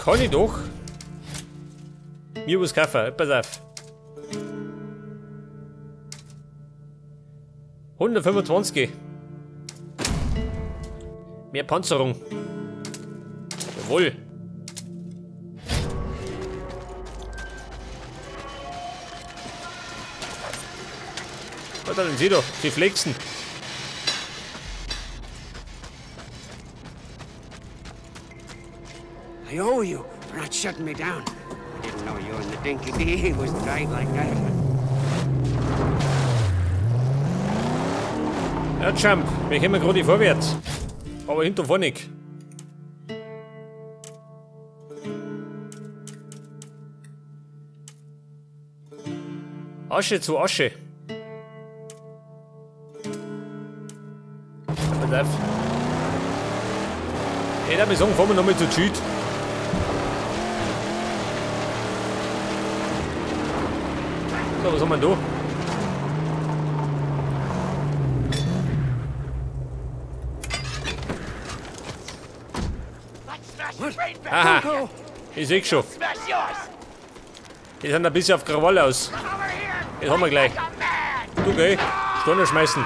kann ich doch mir was kaufen. Pass auf. 125. Mehr Panzerung. Jawohl. Was denn Sie da? Sie flexen. I owe you for not shutting me down. I didn't know you and the Dinky D was tight like that. Ja, Jump, wir kommen gerade vorwärts. Aber hinter vorne nicht. Asche zu Asche. Pass auf. Ich würde sagen, fahren wir nochmal zu Jude. So, was haben wir denn da? Aha, ich seh schon. Die sind ein bisschen auf Krawall aus. Das haben wir gleich. Du, gell? Steine schmeißen.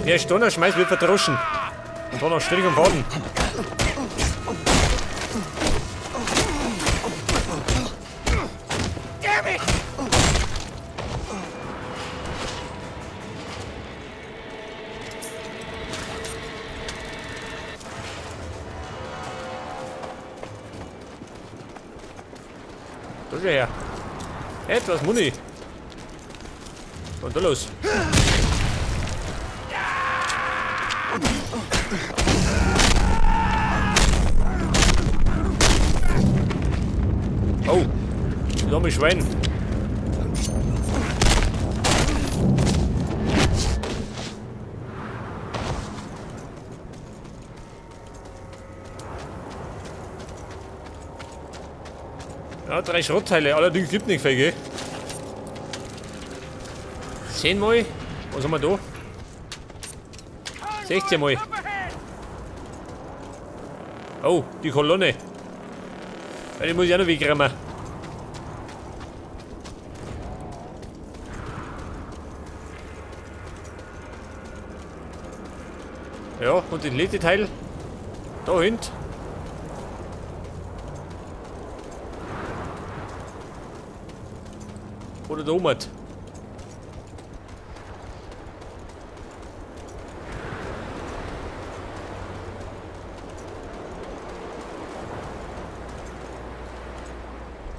Der Steine schmeißt, wird verdroschen. Und dann noch Strich und Faden. Da schau her. Etwas Muni. Und da los. Oh, das arme Schwein. Ja, 3 Schrottteile, allerdings gibt nicht viel, gell? 10 mal. Was haben wir da? 16 mal. Oh, die Kolonne. Ja, die muss ich auch noch wegräumen. Ja, und den letzten Teil. Da hinten. Oder da oben.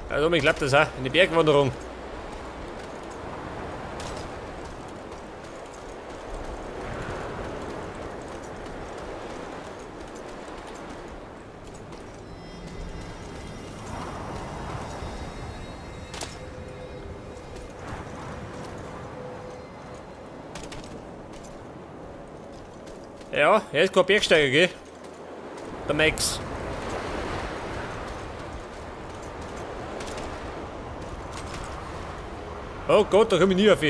Also, mir klappt das auch. Eine Bergwanderung. Ja, er ist kein Bergsteiger, gell? Der Max. Oh Gott, da komme ich nie auf.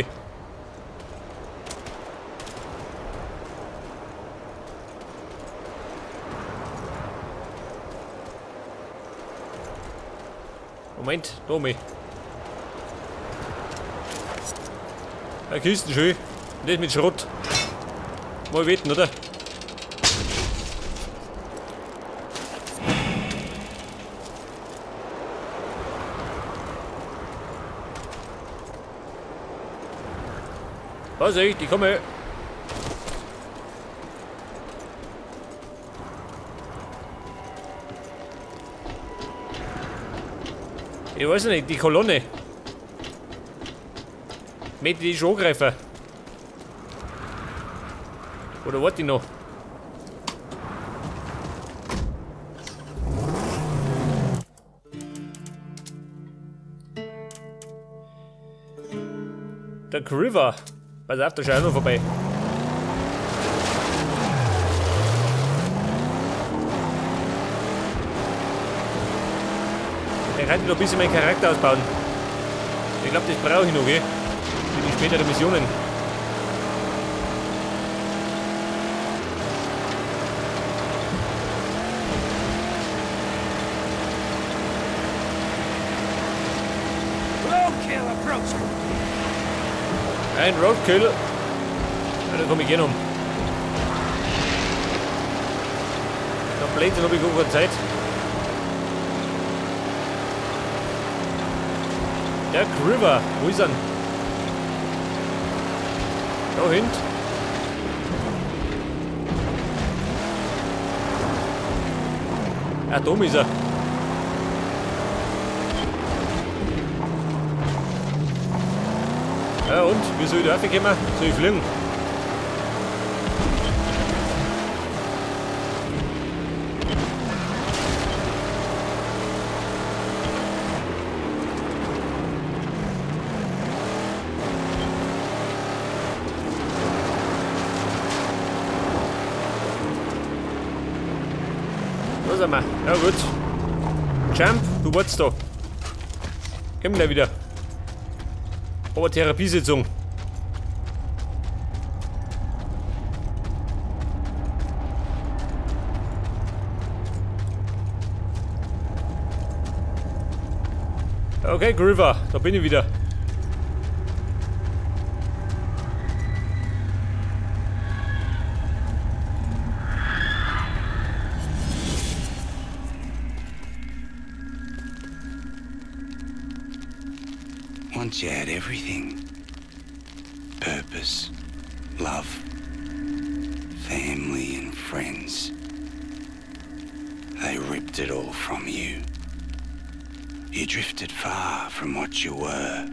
Moment, da mal. Eine Kiste schön. Nicht mit Schrott. Mal wetten, oder? Vorsicht, ich komme. Ich weiß nicht, die Kolonne. Möchte die schon angreifen? Oder warte ich noch? Der River. Pass auf, da schau ich noch vorbei. Der kann noch ein bisschen meinen Charakter ausbauen. Ich glaube, das brauche ich noch, gell? Für die späteren Missionen. Ein Roadkill. Ja, da komme ich gerne um. Da Blödsinn habe ich gar keine Zeit. Der River, wo ist er denn? Da hinten. Ah, da ist er. Ja, und? Wie soll ich da raufkommen? Soll ich fliegen? Da sind wir. Ja gut. Jump, du wartest da. Komm gleich wieder. Aber Therapiesitzung. Okay, Groover, da bin ich wieder. Once you had everything. Purpose, love, family and friends. They ripped it all from you. You drifted far from what you were.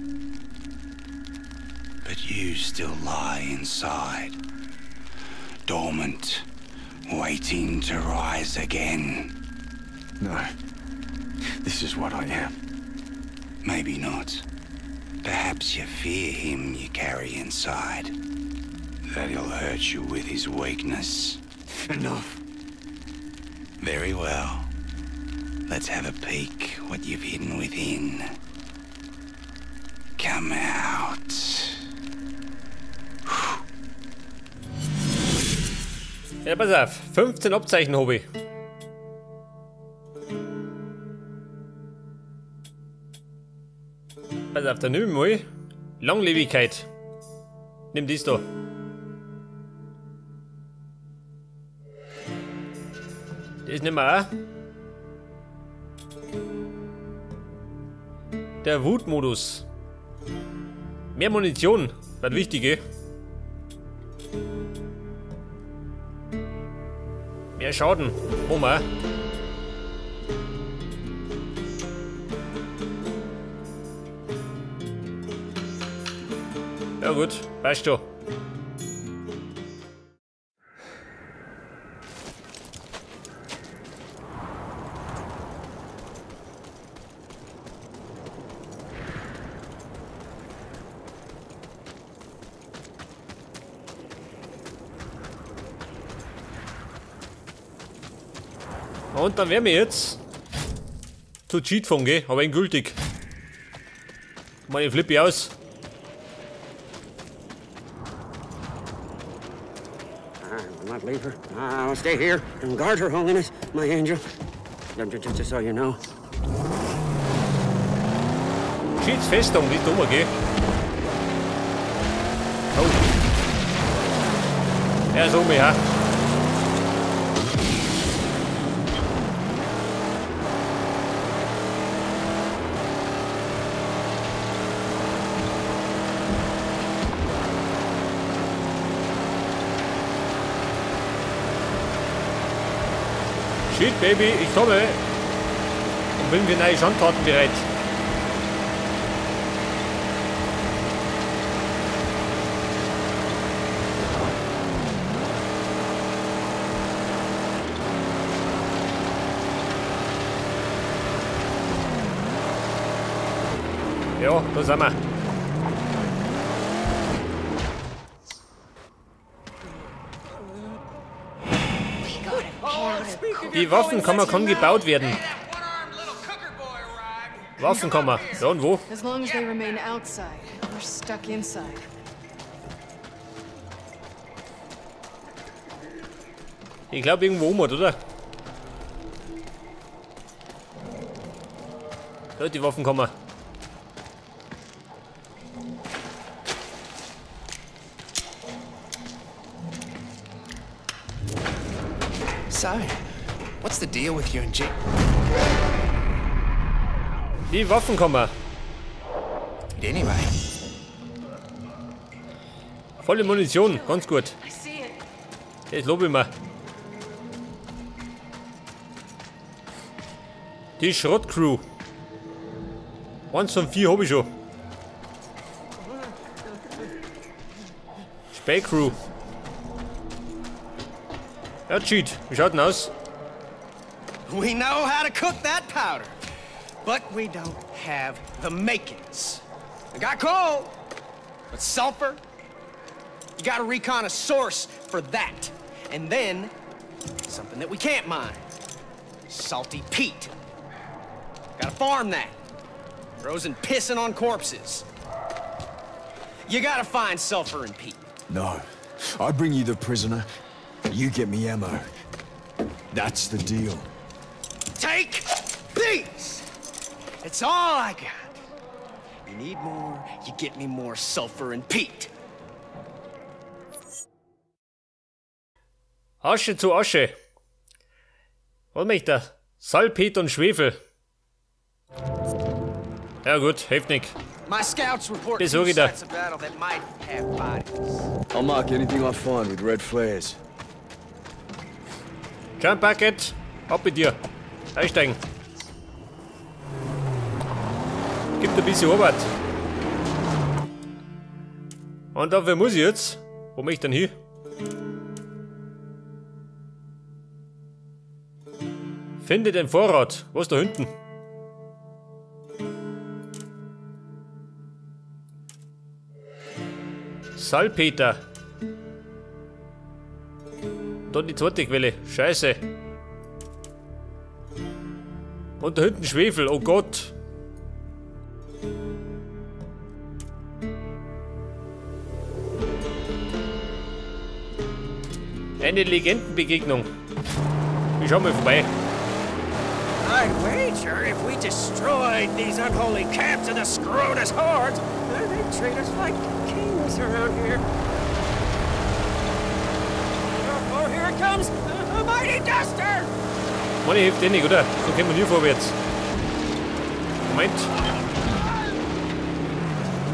But you still lie inside, dormant, waiting to rise again. No, this is what I am. Maybe not. Perhaps you fear him you carry inside. That he'll hurt you with his weakness. Enough. Very well. Let's have a peek what you've hidden within. Come out. Ja, pass auf. 15 Abzeichen habe ich. Pass auf, dann nimm ich mal Langlebigkeit. Nimm dies da. Das nehmen wir auch. Der Wutmodus. Mehr Munition. Das Wichtige. Mehr Schaden. Oma. Ja gut, weißt du. Und dann wären wir jetzt zu Cheat fahren, gell? Aber endgültig. Meine Flippy aus. I will not leave her. I'll stay here and guard her holiness, my angel. Just so you know. Cheats Festung, nicht dummer, gell? Oh. Er ist um, ja. Shit, Baby, ich komme und bin für neue Schandtaten bereit. Ja, da sind wir. Die Waffenkammer kann gebaut werden. Waffenkammer. Ja, und wo? Ich glaube irgendwo oben, oder? Da ist die Waffenkammer. So, what's the deal with you and Jake? Die Waffenkammer. Anyway. Volle Munition, ganz gut. Das lobe ich mir. Die Schrottcrew. 1 von 4 habe ich schon. Spähcrew. Ja, Cheat. Wie schaut denn aus? We know how to cook that powder, but we don't have the makings. We got coal, but sulfur? You gotta recon a source for that. And then, something that we can't mine. Salty peat. Gotta farm that. Grows and pissing on corpses. You gotta find sulfur and peat. No. I bring you the prisoner, you get me ammo. That's the deal. Take these! It's all I got. You need more, you get me more sulfur and peat. Asche zu Asche. Was möchte er? Salpeter und Schwefel. Ja gut, hilft nicht. My scouts report Das two sag ich dir. sites of battle that might have bodies. I'll mark anything I find with red flares. Jump Bucket, ab mit dir. Einsteigen. Gibt ein bisschen Arbeit. Und dafür muss ich jetzt. Wo möchte ich denn hin? Finde den Vorrat. Was da hinten? Salpeter. Dann die zweite Quelle. Scheiße. Und da hinten Schwefel. Oh Gott. Eine Legendenbegegnung. Ich schau mal vorbei. I'd wager if we destroyed these unholy camps of the Scrotus hordes, they'd treat us like kings around here. Oh, here it comes! A mighty duster! Meine hilft eh nicht, oder? So kommen wir nie vorwärts. Moment.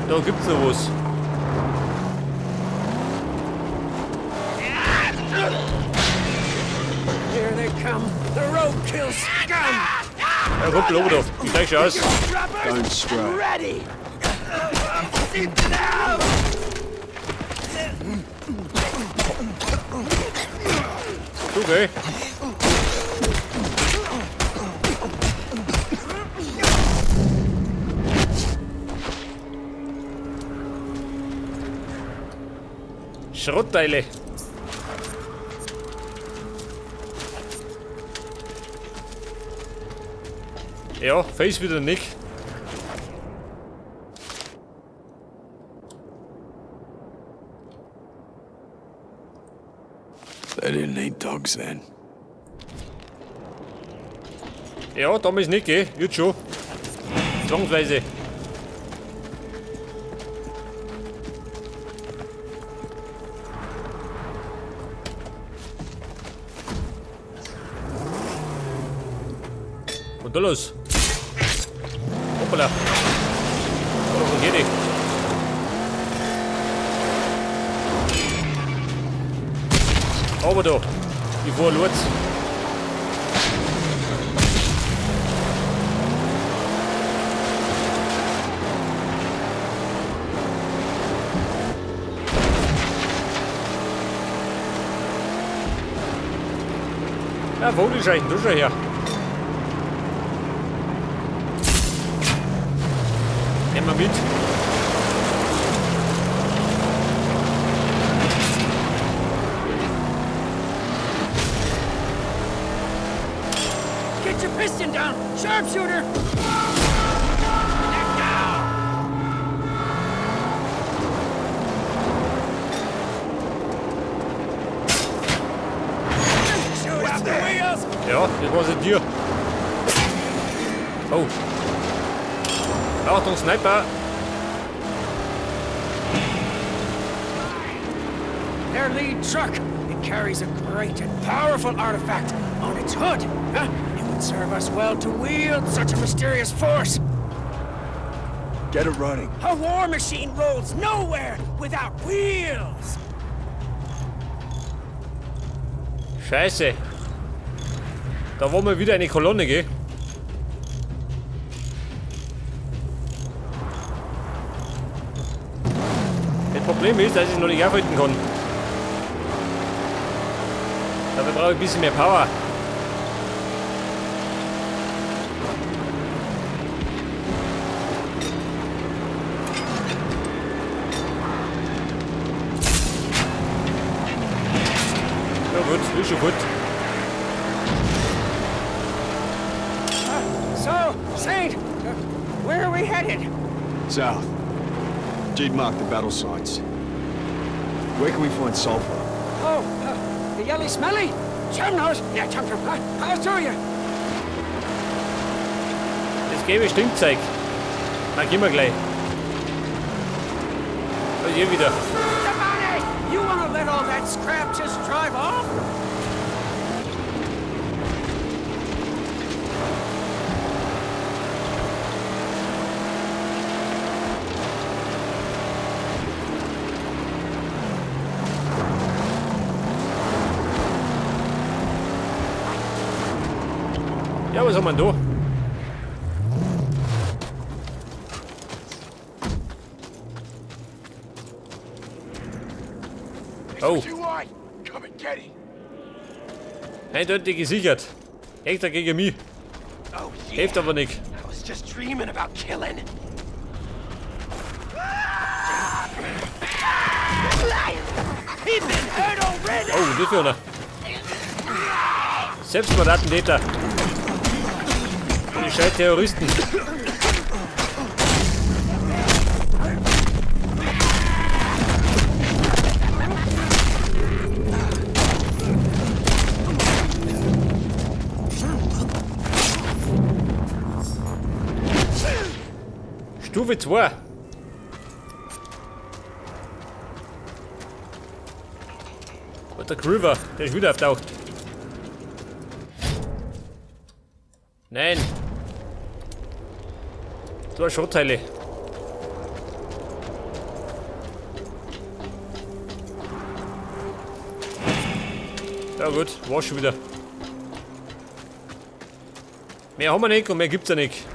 Da gibt's noch was. Here they come! The roadkill scum! Ja, ruppel oben da. Ich steig schon aus. Don't stray. Ready! Okay. Schrottteile. Ja, Face wieder nicht. They didn't eat dogs then. Ja, damals nicht, gell? Jetzt schon. Zwangsweise. Und da los. Hoppala. Oh, wo geht die? Aber da, ich fahr los. Ja, Vogelscheichen, du schon her. Nehmen wir mit. Get your piston down! Sharpshooter! Ja, das war's in dir. Oh. Achtung, Sniper! Their lead truck! It carries a great and powerful artifact on its hood. Huh? It would serve us well to wield such a mysterious force. Get it running. A war machine rolls nowhere without wheels. Scheiße. Da war mal wieder eine Kolonne, gell? Das Problem ist, dass ich noch nicht aufhalten kann. Dafür brauche ich ein bisschen mehr Power. Ja gut, ist schon gut. So, Saint, where are we headed? South. Jade marked the battle sites. Where can we find sulfur? Oh, the yelly smelly? Chum knows. Yeah, chum chum. I'll show you. Das gelbe Stinkzeug. Na, gehen wir gleich. Oh, hier wieder. You wanna let all that scrap just drive off? Ja, was haben wir denn da? Oh. Eindeutig gesichert. Extra gegen mich. Hilft aber nicht. Oh, das ist einer. Selbstmordattentäter. Die scheiß Terroristen. Stufe 2. Und der Groover, der ist wieder auftaucht. Nein. Zwei Schrottteile. Ja gut, war schon wieder. Mehr haben wir nicht und mehr gibt's ja nicht.